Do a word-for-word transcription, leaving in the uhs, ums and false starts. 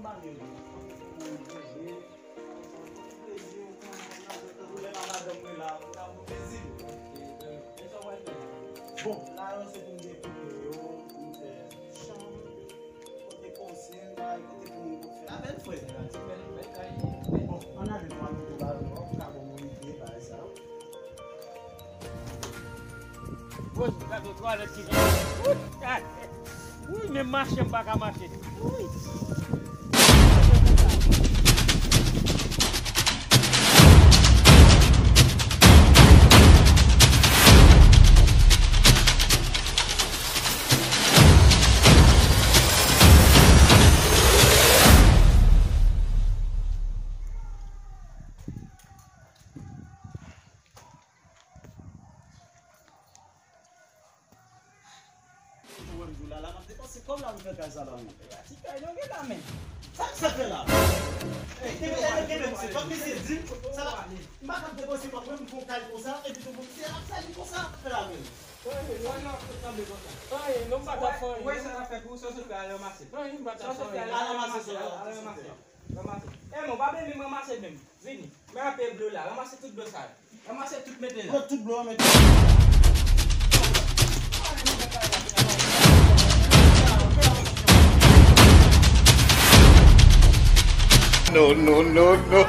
Bon, la yo se pou m dekoupe yo, pou m fè chanm, kote kòsèy, kote pou moun pou fè. Avèk frè. Bon, ann ale nou al kote ba yo, ou ka ban mwen ide bagay sa yo. Woy, gade twalèt ki gen. Woy, gade. Woy, menm mache m pa ka mache. Woy. Ou wè m di w la, la m ap depanse kòb la pou m fè kay sa ba mwen. Ti kay nou gen la men. Sa m sa fè la? Kenbe, kenbe, kenbe, misye. Fòk misye di m, sa la, m pa t ap depanse kòb mwen pou m fè yon kay konsa, epi tou pou misye ap sali konsa, fè la menm. Anyen, non, m pa t ap fè anyen. Wè sa l ap fè pou ou, sa w sot fè, al ranmase. Anyen, m pa t ap fè anyen. Al ranmase sa, al ranmase. Ranmase. E mon, pa bliye menm ranmase menm. Vini. Men anpe dlo la. Ranmase tout dlo sa yo. Ranmase tout, mete la. Pran tout dlo an, mete. No, no, no, no.